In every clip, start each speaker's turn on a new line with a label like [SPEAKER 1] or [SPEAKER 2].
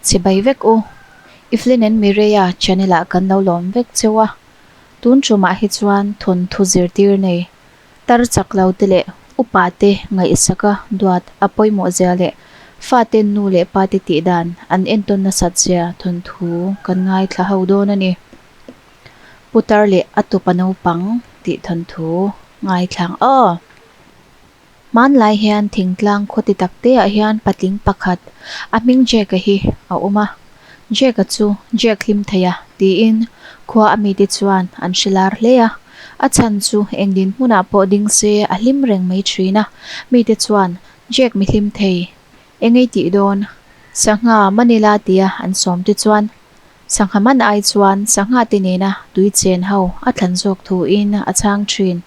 [SPEAKER 1] Chibai vek u. Evelyn and Mireia channel ah kan lo lawm vek cheu a. Tun tumah hi chuan thawnthu zirtir nei tar chak lo te leh upa te ngaihsak a duat a pawimawh zia leh fate nu leh pa te tih dan an entawn nasat zia thawnthu kan ngaithla ho dawn a ni. Putar leh a tupa naupang tih thawnthu ngaithla ang aw. Hmanlai hian thingtlang khaw ti tak te ah hian patling pakhat a hming Jack-a hi a awm a, Jack-a chu Jack hlim thei a tiin khua a mite chuan an hre lar hle a, a chhan chu eng dinhmunah pawh ding se a hlim reng mai thin a, mite chuan Jack mi hlim thei eng ei tih dawn sangha Manila tia an sawm te chuan sangha man ai chuan sangha te nena tui chen ho a thlan zawk thuin a chhang thin.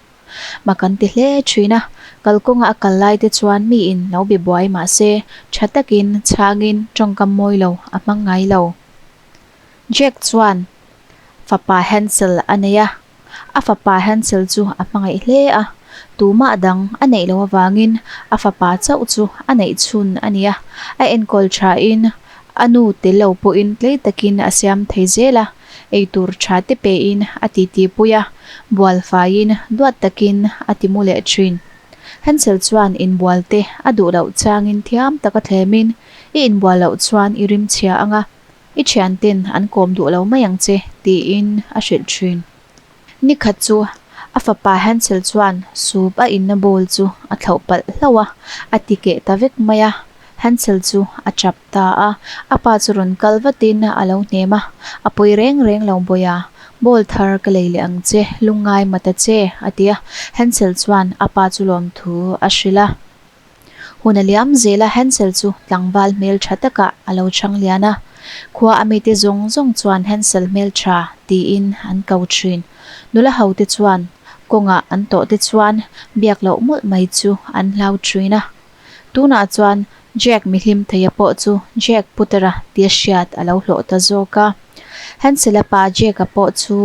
[SPEAKER 1] Ma kan ti hle thin a, kalkawnga a kal lai te chuan miin lo be buai mah se tha takin chhangin tawngkam mawi lo a hmang ngai lo. Jack chuan fapa Hansel a nei a, a fapa Hansel chu a hmangaih hle a, tumah dang a neih loh avangin a fapa chauh chu a neih chhun a ni a, a enkawl thain a nu tel lo pawhin tlei takin a siam thei zel a. Eitur tha te pein a titi pui a, bual faiin duat takin a ti mu leh thin. Hansel chuan inbual te a duh loh changin thiam taka thlemin, I inbual loh chuan i rim chhia ang a, i thianten an kawm duh lo mai ang che, tiin a hrilh thin. Nikhat chu a fapa Hansel chuan soup a inna bowl chu a thlauh palh hlauh a, a ti keh ta vek mai a. Hansel chu a tap ta a, a pa chu rawn kal vatin a lo hnem a, A pawi reng reng lo bawiha, bowl thar ka lei leh ang che, lungngai ma ta che, a ti a. Hansel chuan a pa chu lawmthu a hrilh a. Hun a liam zel a, Hansel chu tlangval hmel tha takah a lo chang lian a. Khua a mite zawng zawng chuan Hansel hmel tha tiin an ko thin. Nula hote chuan kawngah an tawh te chuan biak loh mawlh mai chu an hlau thin a. Tunah chuan Jack mihlim theia pawh chu Jack Putera tia hriat a lo hlawh ta zawk a. Hansel-a pa Jack-a pawh chu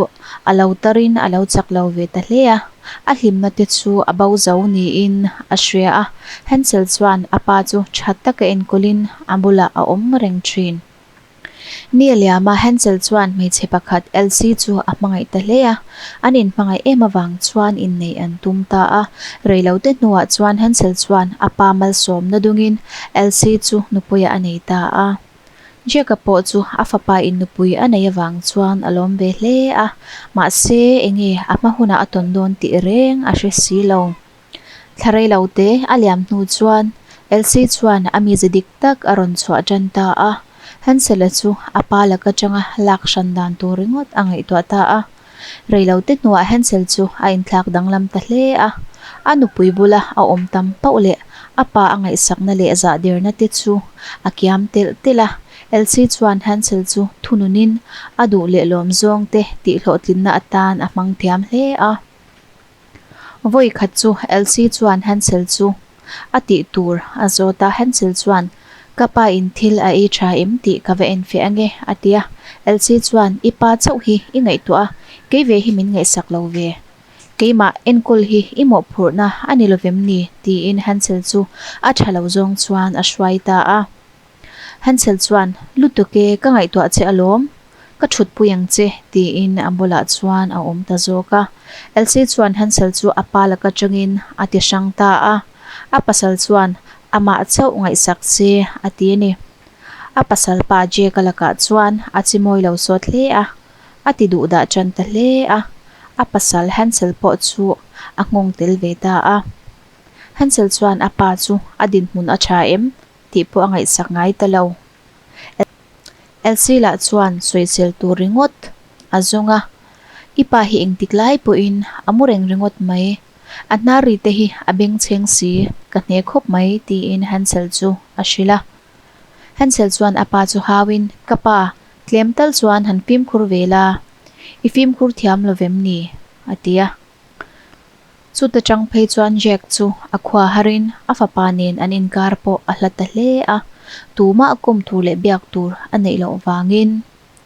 [SPEAKER 1] a lo tarin a lo chak lo ve ta hle a, a hlimna te chu a bo zo niin a hria a. Hansel chuan a pa chu tha taka enkawlin a bulah a awm reng thin. Ni a liam a, Hansel chuan hmeichhe pakhat Elsie chu a hmangaih ta hle a. An inhmangaih em avang chuan inneih an tum ta a. Reilote hnuah chuan Hansel chuan a pa malsawmna dungin Elsie chu nupuiah a nei ta a. Jack-a pawh chu a fapa in nupui a neih avang chuan a lawm ve hle a, mahse enge a hma hunah a tawn dawn tih reng a hre si lo. Thla rei lo te a liam hnu chuan Elsie chuan a mize dik tak a rawn chhuah tan ta a, Hansel-a chu a pa lak atanga lak hran dan tur ringawt a ngaihtuah ta a. Rei lo te hnuah Hansel chu a inthlak danglam ta hle a, a nupui bula a awm tam pauh leh a pa a ngaihsakna leh zahdirna te chu a kiam telh telh a. Elsie chuan Hansel chu thununin a duh leh lawm zawng te tihhlawhtlinna atan a hmang thiam hle a. Vawi khat chu Elsie chuan Hansel chu a tih tur a zawt a, Hansel chuan, Ka pa in thil a ei tha em tih ka va en feh ange, a ti a. Elsie chuan, I pa chauh hi i ngaihtuah a, kei ve hi min ngaihsak lo ve. Keimah enkawl hi i mawhphurhna a ni lovem ni? tiin Hansel chu a tha lo zawng chuan a hruai ta a. Hansel chuan, Lutuk e, ka ngaihtuah che alawm. Ka thutpui ang che, tiin a bulah chuan a awm ta zawk a. Elsie chuan Hansel chu a pa laka tangin a ti hrang ta a. A pasal chuan amah chauh ngaihsak se a ti a ni. A pasal pa Jake-a lakah chuan a chi mawi lo sawt hle a, a ti duh dah tan ta hle a. A pasal Hansel pawh chu a nghawng tel ve ta a. Hansel chuan a pa chu a dinhmun a tha em? tih pawh a ngaihsak ngai ta lo. Elsie lah chuan sawisel tur ringawt a zawng a, I pa hi engtik lai pawhin a mu reng ringawt mai, a hnar ri te hi a bengchheng si, ka hne khawp mai tiin Hansel chu a hrilh a. Hansel chuan a pa chu hauin, Ka pa, tlem tal chuan han fimkhur ve la, i fimkhur thiam lo vem ni? a ti a. Chuta chang phei chuan Jack chu a khua harin a fapa nen an inkar pawh a hla ta hle a, tumah kawm tur leh biak tur a neih loh vangin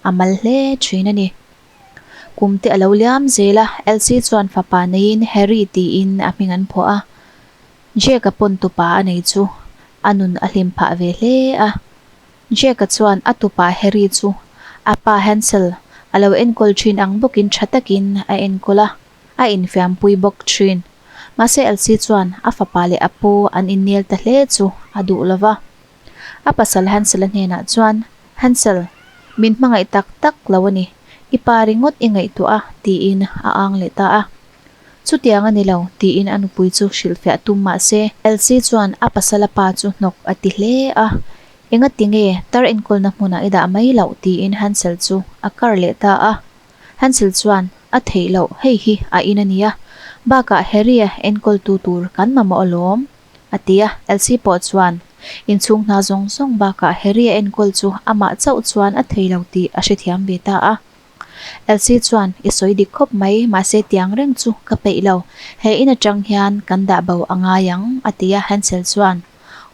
[SPEAKER 1] a mal hle thin a ni. Kum te a lo liam zel a, Elsie chuan fapa neiin Harry tiin a hming an phuah a, Jack-a pawn tupa a nei chu a nun a hlim phah ve hle a. Jack-a chuan a tupa Harry chu a pa Hansel a lo enkawl thin ang bawkin tha takin a enkawl a, a infiampui bawk thin. Mahse Elsie chuan a fapa leh a pu an innel ta hle chu a duh lo va. A pasal Hansel-a hnenah chuan, Hansel, min hmangaih tak tak lo a ni, i pa ringawt i ngaihtuah a, tiin a ang leh ta a. Chutiang a ni lo, tiin a nupui chu hrilhfiah tum mah se, Elsie chuan a pasala pa chu hnawk a ti hle a, Engati nge tar enkawlna hmunah i dah mai loh? tiin Hansel chu a kar leh ta a. Hansel chuan, A theih loh, hei hi a in a nia, bakah Harry-a enkawltu tur kan mamawh alawm, a ti a. Elsie pawh chuan inchhung hna zawng zawng bakah Harry-a enkawl chu amah chauh chuan a thei lo tih a hrethiam ve ta a. Elsie chuan, I sawi dik khawp mai, mahse tiang reng chu ka peih lo. He in atang hian kan dah bo a ngai ang, a ti a. Hansel chuan,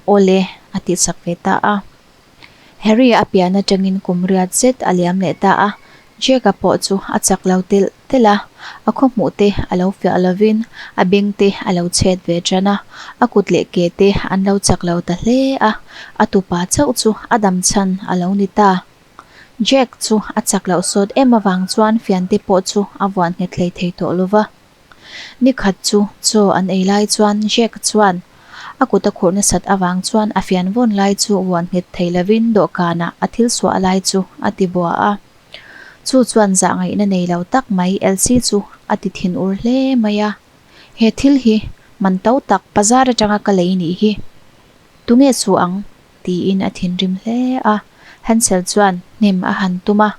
[SPEAKER 1] Aw le, a tih chak ve ta a. Harry a pian atangin kum riat zet a liam leh ta a. Jack-a pawh chu a chak lo telh telh a, a khaw hmuh te a lo fiah lovin a beng te a lo chhet ve tan a, a kut leh ke te an lo chak lo ta hle a, a tupa chauh chu a dam chhan a lo ni ta. Jack chu a chak loh sawt em avang chuan fiante pawh chu a vuan nghet hlei thei tawh lo va. Ni khat chu chaw an ei lai chuan Jack chuan a kut a khurh nasat avang chuan a fian vawn lai chu vuan nghet thei lovin dawhkanah a thil suah lai chu a ti bua a. Chu chuan zah ngaihna nei lo tak mai Elsie chu a ti thinur hle mai a. He thil hi man to tak bazar atanga ka lei nih hi tunge su ang? Tiin a thinrim hle a. Hansel chuan hnim a han tum a,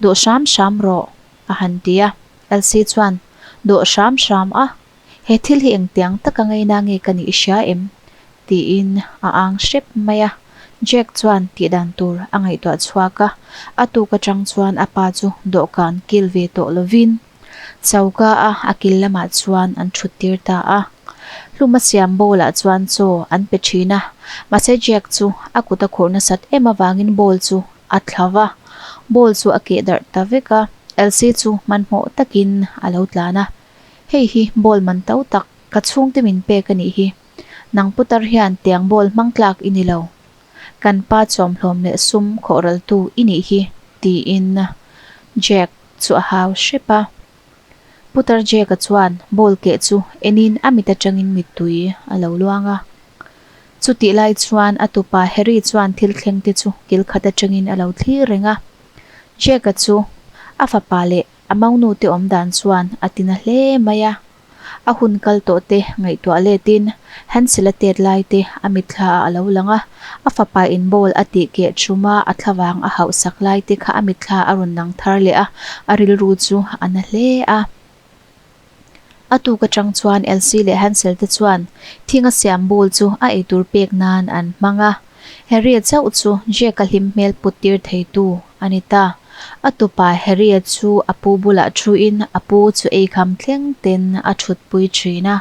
[SPEAKER 1] Duh hram hram rawh, a han ti a. Elsie chuan, Duh hram hram a, he thil hi engtiang taka ngaina nge ka nih hria em? Tiin a ang hrep mai a. Jack chuan tihdan tur a ngaihtuah chhuak a, a tuk atang chuan a pa chu dawhkan kil ve tawh lovin Choka a a kil lamah chuan an thut tir ta a. Hlum a siam bowl ah chuan chaw an pe thin a, mahse Jack chu a kut a khurh nasat em avangin bowl chu a thla va, bowl chu a keh darh ta vek a, Elsie chu hmanhmawh takin a lo tlan a, Hei hi bowl man to tak ka chhungte min pek a nih hi, nang putar hian tiang bowl hmang tlak i ni lo, kan pa chawmhlawm leh sum khawhraltu i nih hi, tiin Jack chu a hau hrep a. Putar Jack-a chuan ball keh chu enin a mit atangin mittui a lo luang a. Chutih lai chuan a tupa Harry chuan thil thleng te chu kil khat atangin a lo thlir reng a. Jack-a chu a fapa leh a maunu te awm dan chuan a tina hle mai a. A hun kal tawh te ngaihtuah letin Hansel a tet lai te a mitthla ah a lo lang a, a fapa in ball a tih keh thuma a thlavang a hauh sak lai te kha a mitthla a rawn lang thar leh a, a rilru chu a na hle a. A tuk atang chuan Elsie leh Hansel te chuan thing a siam ball chu a eitur pek nan an hmang a. Harry-a chauh chu Jack-a hlim hmel put tir theitu a ni ta. A tupa Harry-a chu a pu bulah thuin a pu chu eikham thleng ten a thutpui thin a.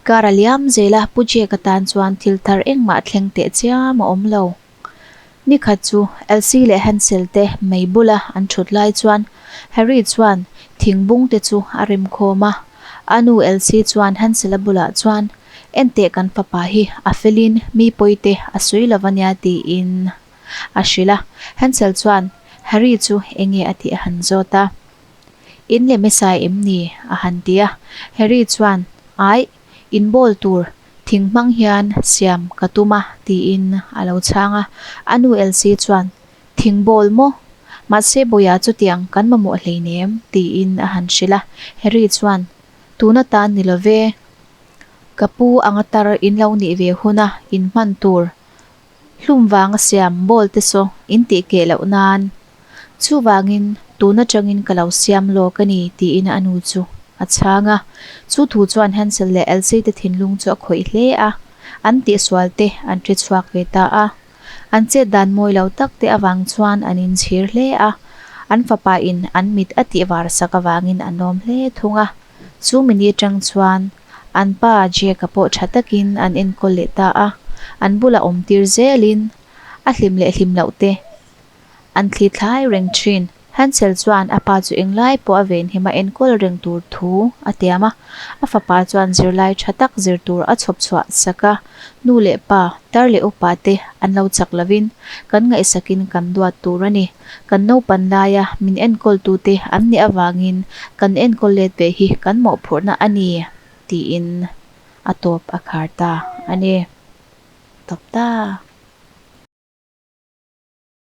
[SPEAKER 1] Kar a liam zel a, Pu Jack-a tan chuan thil thar engmah thleng teh chiam a awm lo. Nikhat chu Elsie leh Hansel te mei bula an thut lai chuan Harry chuan thing bung te chu a rem khawm a. A nu Elsie chuan Hansel-a bulah chuan, Enteh kan fapa hi a felin mi pawi te a sawi lo a nia tiin a hrilh a. Hansel chuan Harry chu enge a tih a han zawt a. In leh hmasa em ni? a han ti a. Harry chuan, Aih, in bawl tur thing hmang hian siam ka tum a tiin a lo chhang a. A nu Elsie chuan, Thing bawl maw? Mahse Bawia chutiang kan mamawh hleinem tiin a han hrilh a. Harry chuan, Tuna tan ni lo ve. Ka pu anga tar in lo nih ve huna in hman tur hlum vanga siam ball te saw in tih keh loh nan. Chuvangin tun atangin ka lo siam lawk a ni tiin a nu chu a chhang a. Chu thu chuan Hansel leh Elsie te thinlung chu a khawih hle a, an tihsual te an hre chhuak ve ta a. An chet dan mawi lo tak te avang chuan an inchhir hle a, an fapa in an mit a tih var sak avangin an lawm hle thung a. Chu mini atang chuan an pa Jack-a pawh tha takin an enkawl leh ta a, an bulah awm tir zelin a hlim leh hlim loh te an thli thlai reng thin. Hansel chuan a pa chu englai pawh a venhim a enkawl reng tur thu a tiam a. A fapa chuan zirlai tha tak zir tur a chhawp chhuah sak a. Nu leh pa, tar leh upa te an lo chak lovin kan ngaihsakin kan duat tur a ni. Kan naupan laia min enkawltute an nih avangin kan enkawl let ve hi kan mawhphurhna a ni, tiin a tawp a khar ta a ni. Tawp ta.